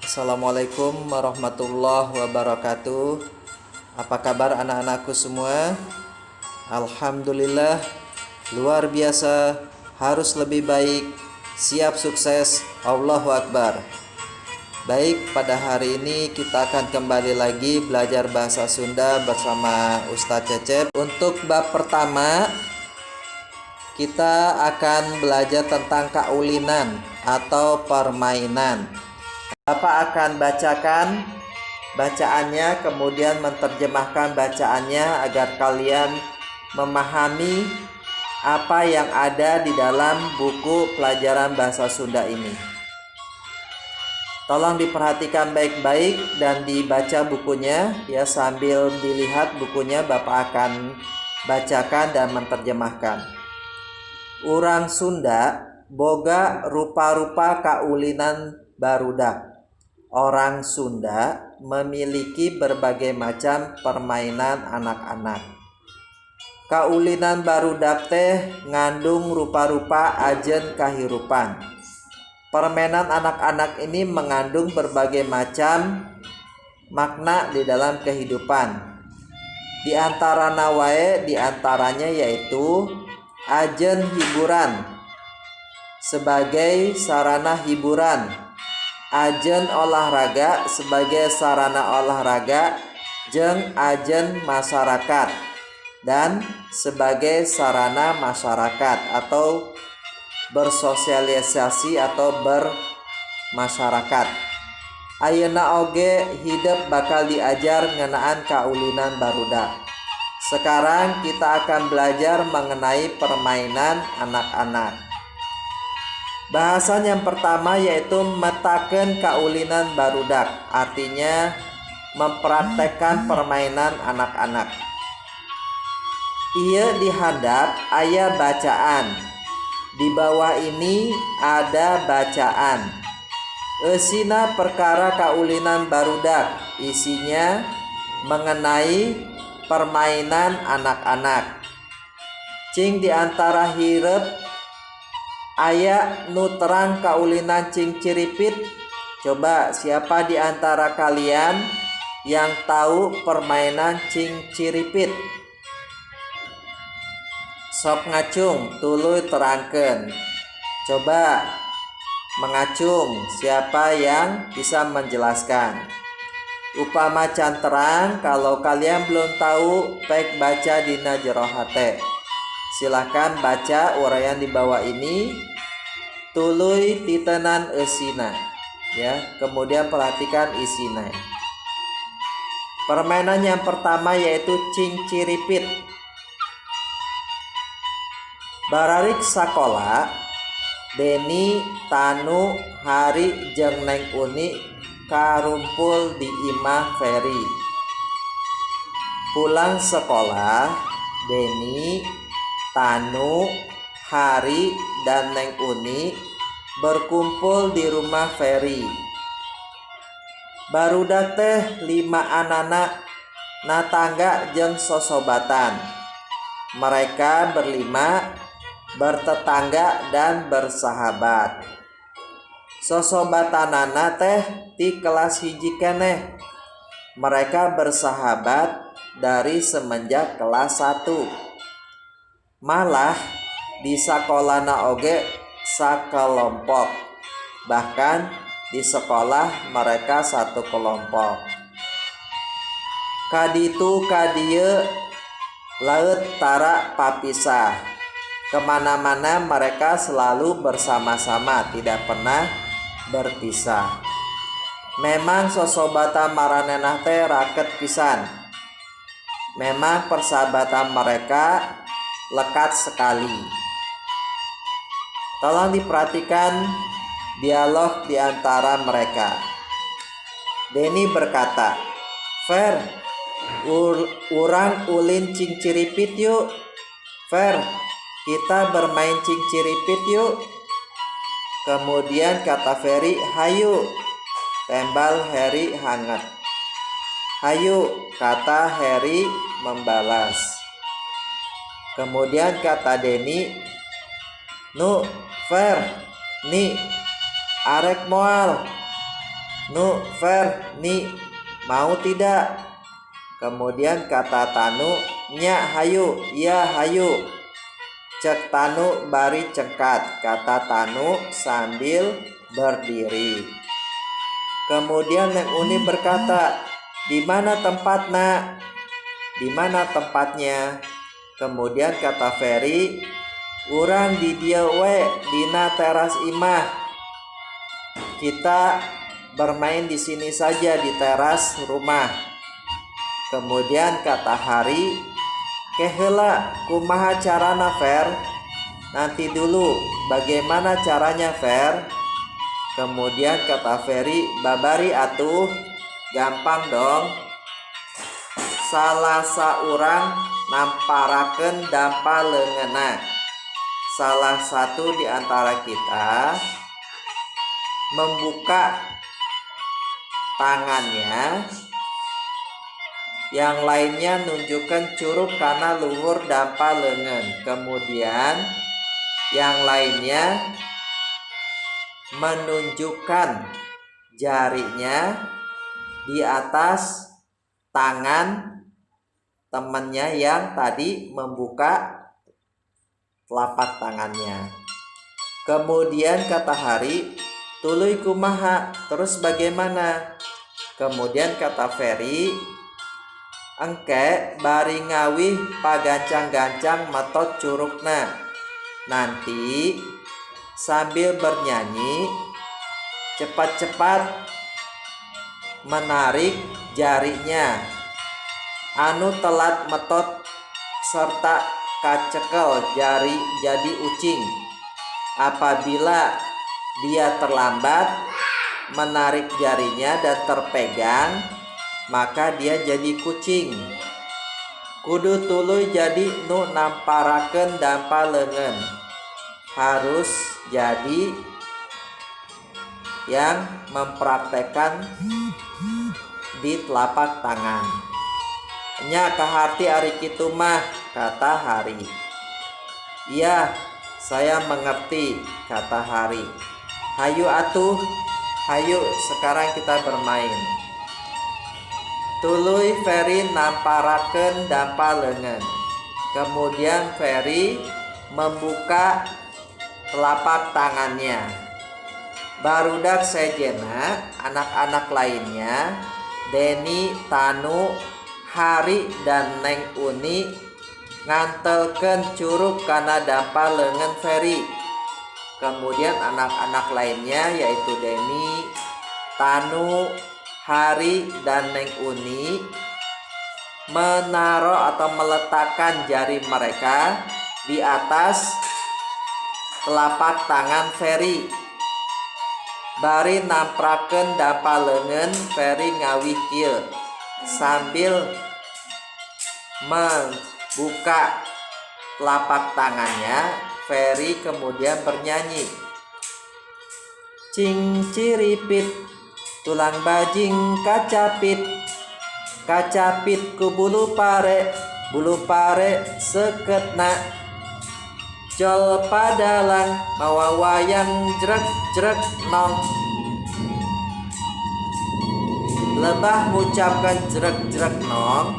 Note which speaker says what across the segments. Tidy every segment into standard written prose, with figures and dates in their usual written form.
Speaker 1: Assalamualaikum warahmatullahi wabarakatuh. Apa kabar anak-anakku semua? Alhamdulillah, luar biasa, harus lebih baik, siap sukses, Allahu Akbar. Baik, pada hari ini kita akan kembali lagi belajar bahasa Sunda bersama Ustadz Cecep. Untuk bab pertama, kita akan belajar tentang kaulinan atau permainan. Bapak akan bacakan bacaannya, kemudian menerjemahkan bacaannya agar kalian memahami apa yang ada di dalam buku pelajaran bahasa Sunda ini. Tolong diperhatikan baik-baik dan dibaca bukunya ya, sambil dilihat bukunya Bapak akan bacakan dan menerjemahkan. Urang Sunda boga rupa-rupa kaulinan barudak. Orang Sunda memiliki berbagai macam permainan anak-anak. Kaulinan barudak teh ngandung rupa-rupa ajen kahirupan. Permainan anak-anak ini mengandung berbagai macam makna di dalam kehidupan. Di antarana wae, di antaranya yaitu ajen hiburan sebagai sarana hiburan, ajen olahraga sebagai sarana olahraga, jeung ajen masyarakat dan sebagai sarana masyarakat atau bersosialisasi atau bermasyarakat. Ayeuna oge hidep bakal diajar ngeunaan kaulinan barudak. Sekarang kita akan belajar mengenai permainan anak-anak. Bahasan yang pertama yaitu metakeun kaulinan barudak, artinya mempraktekkan permainan anak-anak. Ieu di handap aya bacaan. Di bawah ini ada bacaan. Eusina perkara kaulinan barudak, isinya mengenai permainan anak-anak. Cing di antara hirep aya nu terang kaulinan cingciripit. Coba siapa di antara kalian yang tahu permainan cingciripit? Sok ngacung tuluy terangkeun. Coba mengacung, siapa yang bisa menjelaskan? Upama can terang, kalau kalian belum tahu, pek baca dina jero hate. Silahkan baca uraian di bawah ini. Tuluy titenan eusina. Ya, kemudian perhatikan isina. Permainan yang pertama yaitu cingciripit. Bararik sakola, Deni, Tanu, Hari jeung Neng Uni karumpul di imah Ferry. Pulang sekolah, Deni, Tanu, Hari, dan Neng Uni berkumpul di rumah Ferry. Barudak teh limaanana natangga jeung sosobatan. Mereka berlima bertetangga dan bersahabat. Sosobatanana teh ti kelas 1 keneh. Mereka bersahabat dari semenjak kelas 1. Malah di sakolana oge sakelompok. Bahkan di sekolah mereka satu kelompok. Kaditu kadieu laut tara papisah. Kemana-mana mereka selalu bersama-sama, tidak pernah berpisah. Memang sosobatan maranehna teh raket pisan. Memang persahabatan mereka lekat sekali. Tolong diperhatikan dialog di antara mereka. Denny berkata, "Fer, urang ulin cingciripit yuk. Fer, kita bermain cingciripit yuk." Kemudian kata Ferry, "Hayu." Tembal Harry hangat. "Hayu," kata Harry membalas. Kemudian kata Denny, "Nu, Fer, nih, arek moal." Nu, Fer, ni, mau tidak? Kemudian kata Tanu, nya hayu, ya hayu. Cek Tanu bari cengkat, kata Tanu sambil berdiri. Kemudian Neng Uni berkata, di mana tempat nak? Di mana tempatnya? Kemudian kata Ferry, urang di dieu we dina teras imah. Kita bermain di sini saja di teras rumah. Kemudian kata Hari, ke heula kumaha carana Fer? Nanti dulu, bagaimana caranya Fer? Kemudian kata Ferry, babari atuh, gampang dong. Salah saurang namparakeun dampa leungeunna. Salah satu di antara kita membuka tangannya, yang lainnya nunjukkan curuk kana luhur dampa leungeun. Kemudian yang lainnya menunjukkan jarinya di atas tangan temannya yang tadi membuka telapak tangannya. Kemudian kata Hari, tuluy kumaha, terus bagaimana? Kemudian kata Ferry, engke bari ngawih pagancang-gancang metot curukna. Nanti sambil bernyanyi cepat-cepat menarik jarinya. Anu telat metot serta kacekel jari jadi ucing. Apabila dia terlambat menarik jarinya dan terpegang, maka dia jadi kucing. Kudu tuluy jadi nu namparakeun dampa leungeun. Harus jadi yang mempraktekkan di telapak tangan. Nya kaharti ari kitu mah, kata Hari. Iya, saya mengerti, kata Hari. Hayu atuh, hayu sekarang kita bermain. Tuluy Ferry namparakeun dampa leungeun. Kemudian Ferry membuka telapak tangannya. Barudak sejenna, anak-anak lainnya, Deni, Tanu, Hari, dan Neng Uni ngantelkeun curuk kana dampa leungeun Ferry. Kemudian anak-anak lainnya yaitu Deni, Tanu, Hari, dan Neng Uni menaruh atau meletakkan jari mereka di atas telapak tangan Ferry. Bari namprakeun dampa leungeun Ferry ngawih kieu sambil membuka telapak tangannya. Ferry kemudian bernyanyi. Cing ciripit tulang bajing kacapit, kacapit ku bulu pare, bulu pare seketna, jol padalang mawa wayang jrek jrek nong. Lebah mengucapkan jrek jrek nong,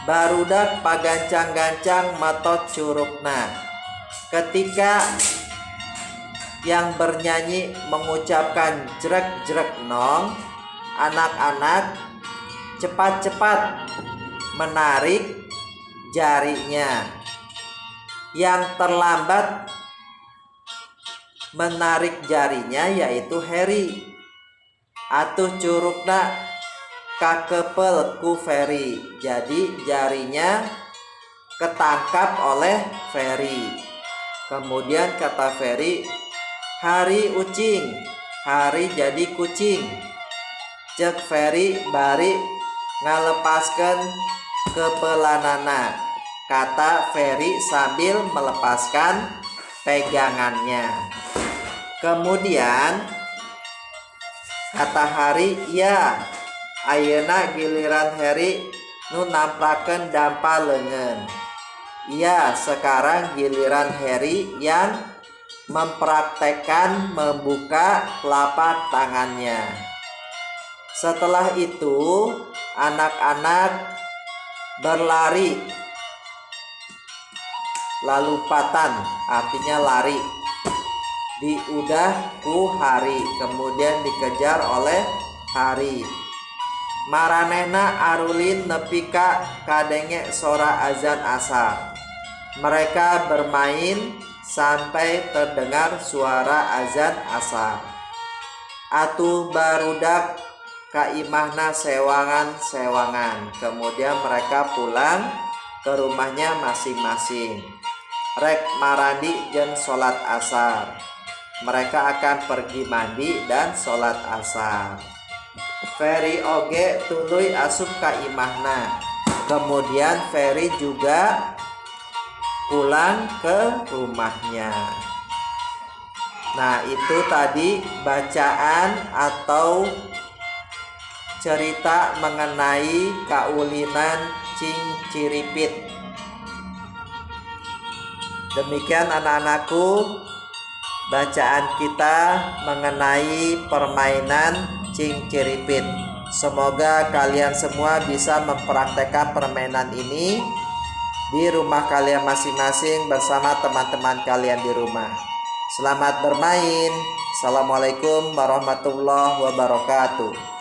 Speaker 1: barudak pagancang-gancang metot curukna. Ketika yang bernyanyi mengucapkan jrek jrek nong, anak-anak cepat-cepat menarik jarinya. Yang terlambat menarik jarinya yaitu Harry. Atuh curukna kakepel ku Ferry. Jadi jarinya ketangkap oleh Ferry. Kemudian kata Ferry, hari ucing, hari jadi kucing. Cek Ferry bari ngalepaskan kepelanana. Kata Ferry sambil melepaskan pegangannya. Kemudian kata Hari, ya ayeuna giliran Harry nu namprakeun dampa leungeun. Iya, sekarang giliran Harry yang mempraktekkan membuka telapak tangannya. Setelah itu anak-anak berlari, lalupatan artinya lari, diudah ku hari, kemudian dikejar oleh hari. Maranehna arulin nepi ka kadenge sora azan asar. Mereka bermain sampai terdengar suara azan asar. Atuh barudak ka imahna sewangan-sewangan. Kemudian mereka pulang ke rumahnya masing-masing. Rek marandi jeung salat asar. Mereka akan pergi mandi dan salat asar. Ferry oge tuluy asup ka imahna. Kemudian Ferry juga pulang ke rumahnya. Nah, itu tadi bacaan atau cerita mengenai kaulinan Cingciripit. Demikian anak-anakku bacaan kita mengenai permainan Cingciripit. Semoga kalian semua bisa mempraktekkan permainan ini di rumah kalian masing-masing bersama teman-teman kalian di rumah. Selamat bermain. Assalamualaikum warahmatullahi wabarakatuh.